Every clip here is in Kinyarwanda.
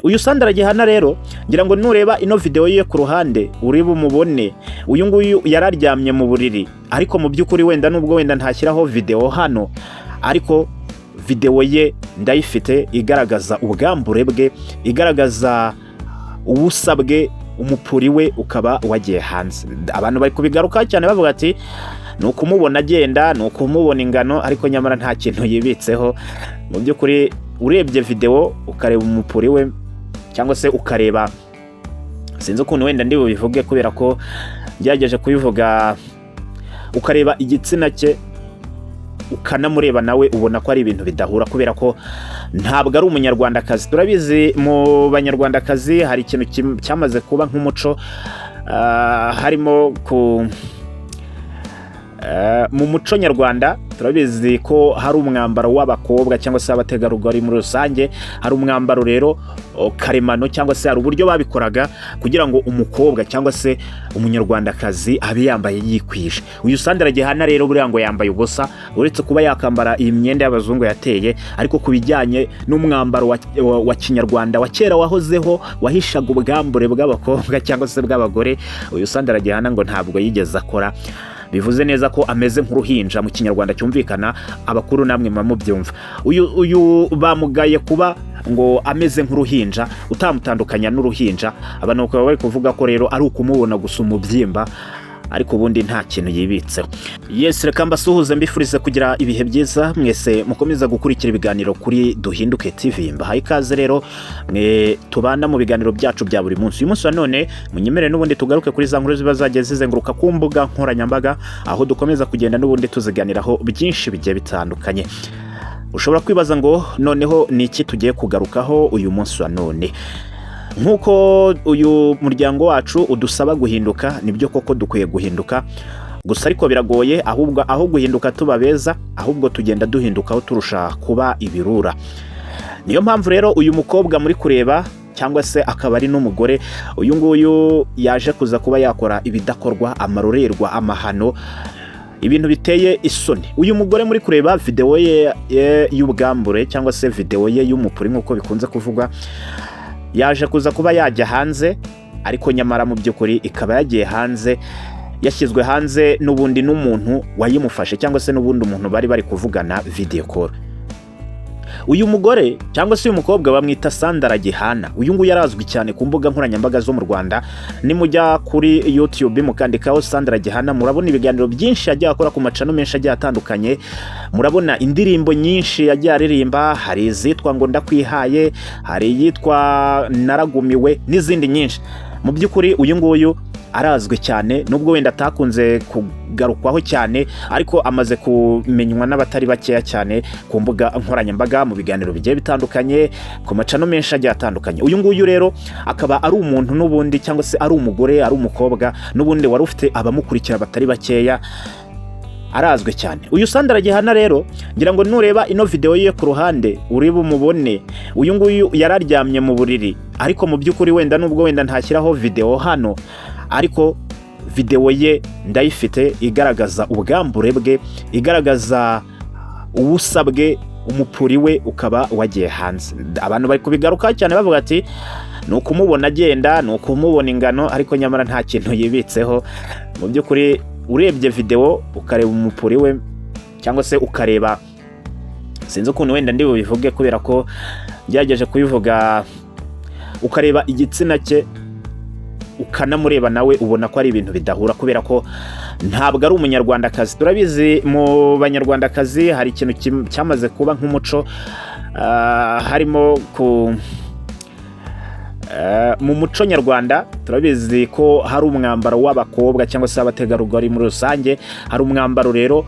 Uyu Sandra Gihana rero, ngira ngo nureba ino video ye ku ruhande uri bumubone. Uyu nguyu yararyamye mu buriri, ariko mu by'ukuri wenda nubwo wenda ntashyiraho video hano, ariko video ye ndayifite igaragaza ubwambure bwe, igaragaza ubusa bwe, umupuri we ukaba wagiye hanze. Abantu bari kubigarukaho cyane bavuga ati ni ukumubona agenda, ni ukumubona ingano, ariko nyamara nta kintu yibitseho. Mu by'ukuri urebye video ukareba umupuri we, cyangwa se ukareba, sinzi ukuntu wenda ndi bubivuge kubera ko ngerageje kubivuga, ukareba igitsina cye, ukanamureba nawe, ubona ko ari ibintu bidahura, kubera ko ntabwo ari Umunyarwandakazi. Turabizi, mu Banyarwandakazi hari ikintu cyamaze kuba nk'umuco, harimo ku mu muco nyarwanda turabizi ko hari umwambaro w'abakobwa cyangwa se abategarugori muri rusange. Hari umwambaro rero karemano, cyangwa se hari uburyo babikoraga kugira ngo umukobwa cyangwa se Umunyarwandakazi abe yambaye yikwije. Uyu Sandra Gihana rero buriya ngo yambaye ubusa, uretse kuba yakambara iyi myenda y'abazungu yateye, ariko ku bijyanye n'umwambaro wa kinyarwanda wa kera wahozeho, wahishaga ubwambure bw'abakobwa cyangwa se bw'abagore, uyu Sandra Gihana ngo ntabwo yigeze akora. Bivuze neza ko ameze nk'uruhinja mu Kinyarwanda cyumvikana, abakuru namwe muba mubyumva. Uyu bamugaye kuba ngo ameze nk'uruhinja, utamutandukanya n'uruhinja. Abantu bakaba bari kuvuga ko rero ari ukumubona gusa umubyimba, ariko ubundi nta kintu yibitseho. Yes, reka mbasuhuze, mbifurize kugira ibihe byiza mwese mukomeza gukurikira ibiganiro kuri Duhinduke TV. Mbahaye ikaze rero mwe tubana mu biganiro byacu bya buri munsi. Uyu munsi wa none munyemere n'ubundi tugaruke kuri za nkuru ziba zagiye zizenguruka ku mbuga nkoranyambaga, aho dukomeza kugenda n'ubundi tuziganiraho byinshi bigiye bitandukanye. Ushobora kwibaza ngo noneho ni iki tugiye kugarukaho uyu munsi wa none? Nk'uko uyu muryango wacu udusaba guhinduka, nibyo koko dukwiye guhinduka, gusa ariko biragoye. Ahubwo aho guhinduka tuba beza, ahubwo tugenda duhindukaho turusha kuba ibirura. Niyo mpamvu rero uyu mukobwa muri kureba, cyangwa se akaba ari n'umugore, uyu nguyu yaje kuza kuba yakora ibidakorwa, amarorerwa, amahano, ibintu biteye isoni. Uyu mugore muri kureba videwo ye y'ubwambure, cyangwa se videwo ye y'umupuri nk'uko bikunze kuvugwa, yaje kuza kuba yajya hanze, ariko nyamara mu by'ukuri ikaba yagiye hanze, yashyizwe hanze n'ubundi n'umuntu wayimufashe, cyangwa se n'ubundi umuntu bari bari kuvugana video call. Uyu mugore cyangwa se uyu mukobwa bamwita Sandra Gihana. Uyu nguyu arazwi cyane ku mbuga nkoranyambaga zo mu Rwanda. Nimujya kuri YouTube mukandikaho Sandra Gihana, murabona ibiganiro byinshi yagiye akora ku macano menshi agiye atandukanye, murabona indirimbo nyinshi yagiye aririmba. Hari izitwa ngo "Ndakwihaye", hari iyitwa "Naragumiwe" n'izindi nyinshi. Mu by'ukuri uyu nguyu arazwi cyane, nubwo wenda atakunze kugarukwaho cyane, ariko amaze kumenywa n'abatari bakeya cyane ku mbuga nkoranyambaga, mu biganiro bigiye bitandukanye, ku macano menshi agiye atandukanye. Uyu nguyu rero akaba ari umuntu n'ubundi, cyangwa se ari umugore, ari umukobwa n'ubundi wari ufite abamukurikira batari bakeya, arazwi cyane. Uyu Sandra Gihana rero, ngira ngo nureba ino video ye ku ruhande uri bumubone. Uyu nguyu yararyamye mu buriri, ariko mu by'ukuri wenda nubwo wenda ntashyiraho video hano, ariko videwo ye ndayifite igaragaza ubwambure bwe, igaragaza ubusa bwe, umupuri we ukaba wagiye hanze. Abantu bari kubigarukaho cyane bavuga ati ni ukumubona agenda, ni ukumubona ingano, ariko nyamara nta kintu yibitseho. Mu by'ukuri urebye videwo ukareba umupuri we, cyangwa se ukareba, sinzi ukuntu wenda ndi bubivuge kubera ko ngerageje kubivuga, ukareba igitsina cye, ukanamureba nawe, ubona ko ari ibintu bidahura, kubera ko ntabwo ari Umunyarwandakazi. Turabizi, mu Banyarwandakazi hari ikintu cyamaze kuba nk'umuco, harimo ku mu muco nyarwanda turabizi ko hari umwambaro w'abakobwa cyangwa se abategarugori muri rusange. Hari umwambaro rero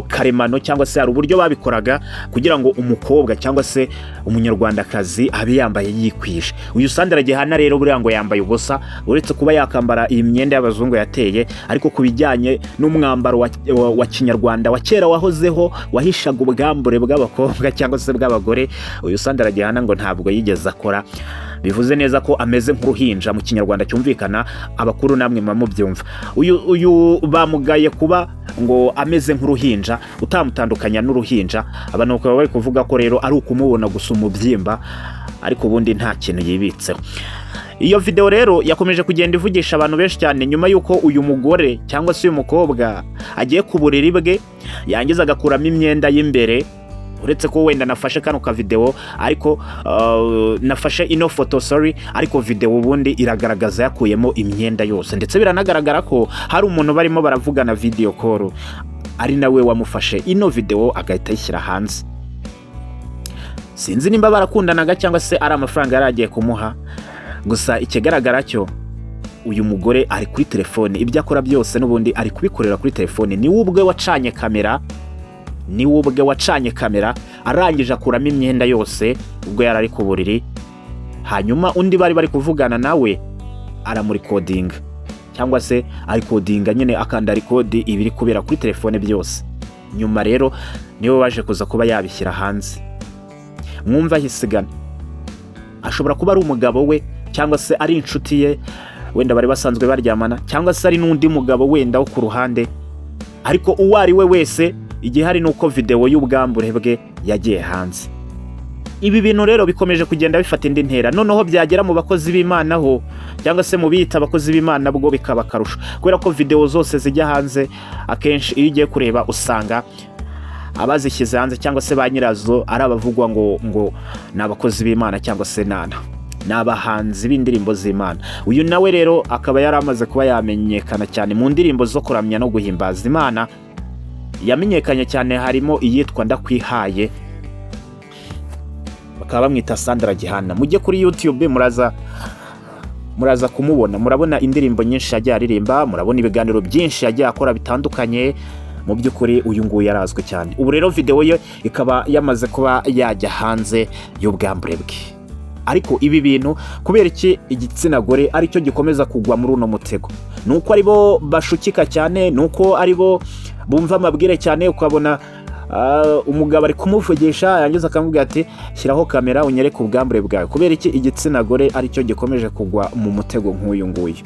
karemano, cyangwa se hari uburyo babikoraga kugira ngo umukobwa cyangwa se Umunyarwandakazi abe yambaye yikwije. Uyu Sandra Gihana rero buriya ngo yambaye ubusa, uretse kuba yakambara iyi myenda y'abazungu yateye, ariko ku bijyanye n'umwambaro wa kinyarwanda wa kera wahozeho, wahishaga ubwambure bw'abakobwa cyangwa se bw'abagore, uyu Sandra Gihana ngo ntabwo yigeze akora. Bivuze neza ko ameze nk'uruhinja mu Kinyarwanda cyumvikana, abakuru namwe muba mubyumva. Uyu bamugaye kuba ngo ameze nk'uruhinja, utamutandukanya n'uruhinja. Abantu bakaba bari kuvuga ko rero ari ukumubona gusa umubyimba. Ariko ubundi nta kintu yibitseho. Iyo videwo rero yakomeje kugenda ivugisha abantu benshi cyane nyuma y'uko uyu mugore cyangwa se uyu mukobwa agiye ku buriri bwe, yangiza agakuramo imyenda y'imbere. Uretse ko wenda nafashe kano ka videwo, ariko nafashe ino foto, sorry, ariko videwo ubundi iragaragaza yakuyemo imyenda yose. Ndetse biranagaragara ko hari umuntu barimo baravugana video call, ari nawe wamufashe ino videwo agahita ayishyira hanze. Sinzi nimba barakundanaga cyangwa se ari amafaranga yari agiye kumuha. Gusa ikigaragara cyo, uyu mugore ari kuri telefone, ibyo akora byose n'ubundi ari kubikorera kuri telefone. Ni we ubwe wacanye kamera, ni we ubwe wacanye kamera, arangije akuramo imyenda yose ubwo yari ari ku buriri. Hanyuma undi bari kuvugana nawe aramurikodinga, cyangwa se arikodinga nyine, akanda record ibiri kubera kuri telefone byose. Nyuma rero niwe waje kuza kuba yabishyira hanze. Mwumva ahisigana, ashobora kuba ari umugabo we, cyangwa se ari inshuti ye wenda bari basanzwe baryamana, cyangwa se ari n'undi mugabo wenda wo ku ruhande. Ariko uwo ari we wese, igihari ni uko videwo y'ubwambure bwe yagiye hanze. Ibi bintu rero bikomeje kugenda bifata indi ntera. Noneho byagera mu bakozi b'Imana ho, cyangwa se mu biyita abakozi b'Imana, bwo bikaba akarusho, kubera ko videwo zose zijya hanze akenshi iyo ugiye kureba usanga abazishyize hanze cyangwa se ba nyirazo ari abavugwa ngo ni abakozi b'Imana cyangwa se nana ni abahanzi b'indirimbo z'Imana. Uyu nawe rero akaba yari amaze kuba yamenyekana cyane mu ndirimbo zo kuramya no guhimbaza Imana. Yamenyekanye cyane harimo iyitwa "Ndakwihaye". Bakaba bamwita Sandra Gihana. Mujye kuri YouTube muraza kumubona, murabona indirimbo nyinshi yagiye aririmba, murabona ibiganiro byinshi yagiye akora bitandukanye. Mu by'ukuri uyu nguyu yarazwi cyane. Ubu rero videwo ye ikaba yamaze kuba yajya hanze y'ubwambure bwe. Ariko ibi bintu, kubera iki igitsina gore aricyo gikomeza kugwa muri uno mutego? Ni uko aribo bashukika cyane, ni uko aribo bumva amabwire cyane. Ukabona umugabo ari kumuvugisha, yangiza akamubwira ati: "Shyiraho kamera unyereke ubwambure bwawe." Kubera iki igitsina gore aricyo gikomeje kugwa mu mutego nk'uyu nguyu?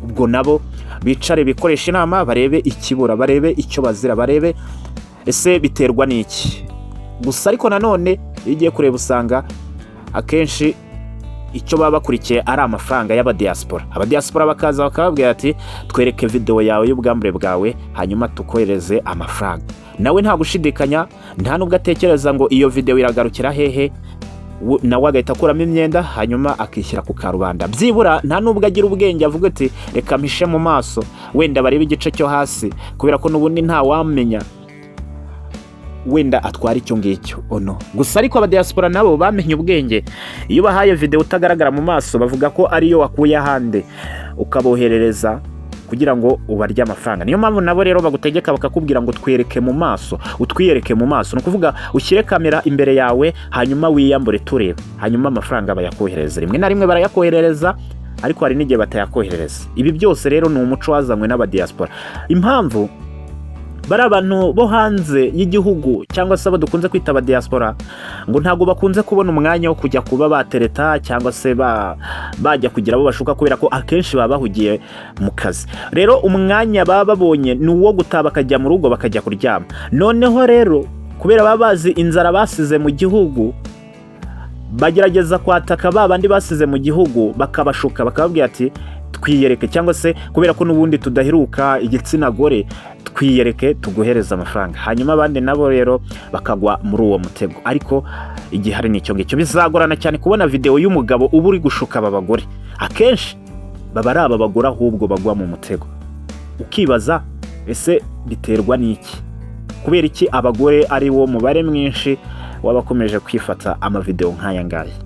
Ubwo nabo bicare bikoresha inama, barebe ikibura, barebe icyo bazira, barebe ese biterwa n'iki. Gusa ariko nanone iyo ugiye kureba usanga akenshi icyo baba bakurikiye ari amafaranga y'abadiyasipora. Abadiyasipora bakaza bakababwira ati: "Twereke videwo yawe y'ubwambure bwawe, hanyuma tukohereze amafaranga." Nawe nta gushidikanya, nta nubwo atekereza ngo iyo videwo iragarukira hehe, nawe agahita akuramo imyenda hanyuma akishyira ku karubanda. Byibura nta nubwo agira ubwenge avuga ati: "Reka mpishe mu maso, wenda barebe igice cyo hasi, kubera ko n'ubundi ntawamenya, wenda atwara icyo ngicyo." Ono gusa ariko abadiyasipora nabo bamenye ubwenge. Iyo ubahaye videwo utagaragara mu maso, bavuga ko ariyo wakuye ahandi ukaboherereza kugira ngo ubarye amafaranga. Niyo mpamvu nabo rero bagutegeka, bakakubwira ngo: "Twereke mu maso, utwiyereke mu maso." Ni ukuvuga ushyire kamera imbere yawe, hanyuma wiyambure tureba, hanyuma amafaranga bayakoherereza. Rimwe na rimwe barayakoherereza, ariko hari n'igihe batayakoherereza. Ibi byose rero ni umuco wazanywe n'abadiyasipora. Impamvu bari abantu bo hanze y'igihugu, cyangwa se abo dukunze kwita abadiyasipora, ngo ntabwo bakunze kubona umwanya wo kujya kuba batereta cyangwa se bajya kugira abo bashuka, kubera ko akenshi baba bahugiye mu kazi. Rero umwanya baba babonye ni uwo gutaha, bakajya mu rugo, bakajya kuryama. Noneho rero kubera baba bazi inzara basize mu gihugu, bagerageza kwataka ba bandi basize mu gihugu, bakabashuka, bakababwira ati: "Twiyereke, cyangwa se kubera ko n'ubundi tudaheruka igitsina gore, twiyereke tuguhereze amafaranga." Hanyuma abandi nabo rero bakagwa muri uwo mutego. Ariko igihari ni icyo ngicyo: bizagorana cyane kubona videwo y'umugabo uba uri gushuka aba bagore. Akenshi baba ari aba bagore ahubwo bagwa mu mutego. Ukibaza ese biterwa n'iki? Kubera iki abagore ari wo mubare mwinshi w'abakomeje kwifata amavidewo nk'aya ngaya?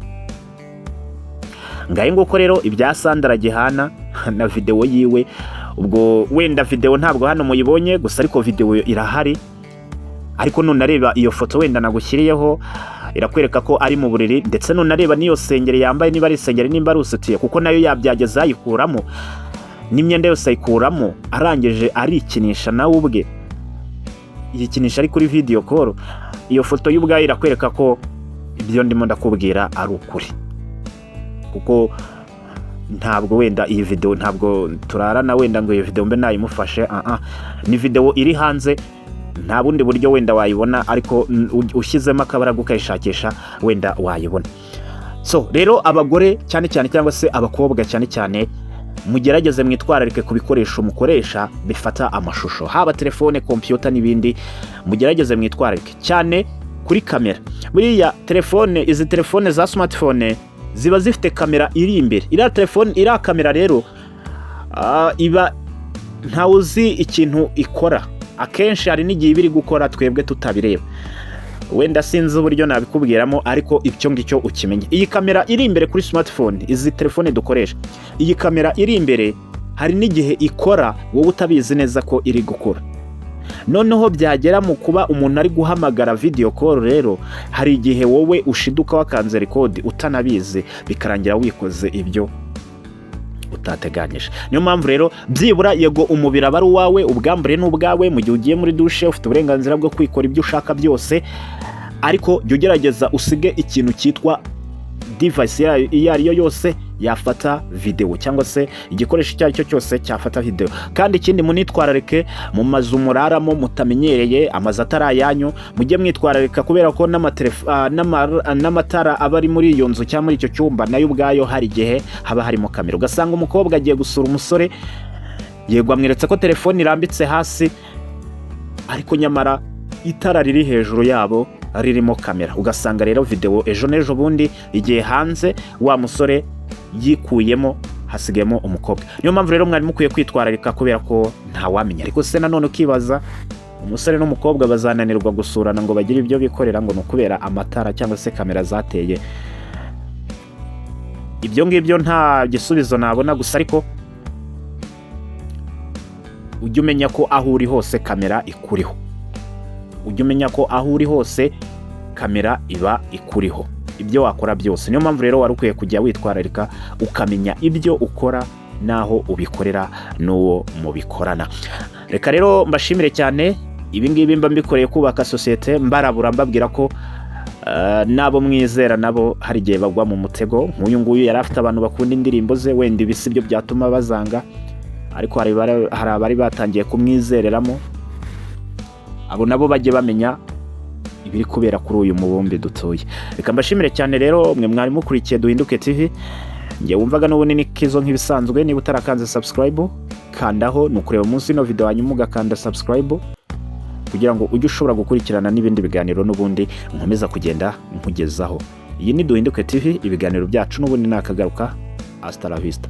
Ngahe nguko rero ibya Sandra Gihana na videwo yiwe. Ubwo wenda videwo ntabwo hano muyibonye gusa, ariko videwo irahari. Ariko nunareba iyo foto wenda nagushyiriyeho, irakwereka ko ari mu buriri. Ndetse nunareba n'iyo sengeri yambaye, niba ari isengeri, nimba ari usutiye, kuko nayo yabyageza ayikuramo, n'imyenda yose ayikuramo, arangije arikinisha nawe ubwe, yikinisha ari kuri video call. Iyo foto y'ubwayo irakwereka ko ibyo ndimo ndakubwira ari ukuri, kuko ntabwo wenda iyi video, ntabwo turarana wenda ngo iyi video mbe nayimufashe. Ni video iri hanze. Nta bundi buryo wenda wayibona, ariko ushyizemo akabaraga ukayishakisha wenda wayibona. So rero, abagore cyane cyane, cyangwa se abakobwa cyane cyane, mugerageze mwitwararike ku bikoresho mukoresha bifata amashusho, haba telefone, kompiyuta n'ibindi. Mugerageze mwitwararike cyane kuri kamera. Buriya telefone, izi telefone za smartphone ziba zifite kamera iri imbere. Iriya telefone, iriya kamera rero, iba ntawe uzi ikintu ikora. Akenshi hari n'igihe iba iri gukora twebwe tutabireba. Wenda sinzi uburyo nabikubwiramo, ariko icyo ngicyo ukimenye. Iyi kamera iri imbere kuri smartphone, izi telefone dukoresha, iyi kamera iri imbere hari n'igihe ikora wowe utabizi neza ko iri gukora. Noneho byagera mu kuba umuntu ari guhamagara video call rero, hari igihe wowe ushiduka wakanze record utanabizi, bikarangira wikoze ibyo utateganyije. Niyo mpamvu rero byibura, yego, umubiri aba ari uwawe, ubwambure ni ubwawe. Mu gihe ugiye muri dushe ufite uburenganzira bwo kwikora ibyo ushaka byose, ariko jya ugerageza usige ikintu cyitwa device iyo ari yo yose yafata videwo, cyangwa se igikoresho icyo ari cyo cyose cyafata videwo. Kandi ikindi, munitwararike mu mazu muraramo mutamenyereye, amazu atari ayanyu. Mujye mwitwararika kubera ko n'amatara aba ari muri iyo nzu cyangwa muri icyo cyumba nayo ubwayo hari igihe haba harimo kamera. Ugasanga umukobwa agiye gusura umusore, yego, amweretse ko telefone irambitse hasi, ariko nyamara itara riri hejuru yabo ririmo kamera. Ugasanga rero videwo ejo n'ejo bundi igiye hanze, wa musore yikuyemo, hasigayemo umukobwa. Niyo mpamvu rero mwari mukwiye kwitwararika kubera ko ntawamenya. Ariko se nanone ukibaza, umusore n'umukobwa bazananirwa gusurana ngo bagire ibyo bikorera ngo ni ukubera amatara cyangwa se kamera zateye? Ibyo ngibyo nta gisubizo nabona gusa, ariko ujye umenya ko aho uri hose kamera ikuriho. Ujye umenya ko aho uri hose kamera iba ikuriho, ibyo wakora byose. Niyo mpamvu rero wari ukwiye kujya witwararika, ukamenya ibyo ukora n'aho ubikorera n'uwo mubikorana. Reka rero mbashimire cyane. Ibi ngibi mba mbikoreye kubaka sosiyete, mbarabura, mbabwira ko n'abo mwizera nabo hari igihe bagwa mu mutego nk'uyu nguyu. Yari afite abantu bakunda indirimbo ze, wenda ibi si byo byatuma bazanga, ariko hari abari batangiye kumwizereramo. Abo nabo bajye bamenya ibiri kubera kuri uyu mubumbe dutuye. Reka mbashimire cyane rero mwe mwari mukurikiye Duhinduke TV. Njye wumvaga n'ubunini kizo nk'ibisanzwe. Niba utarakanze subscribe, kandaho. Ni ukureba munsi ino video, hanyuma ugakanda subscribe kugira ngo ujye ushobora gukurikirana n'ibindi biganiro n'ubundi nkomeza kugenda nkugezaho. Iyi ni Duhinduke TV, ibiganiro byacu n'ubundi nakagaruka. Hasta la vista.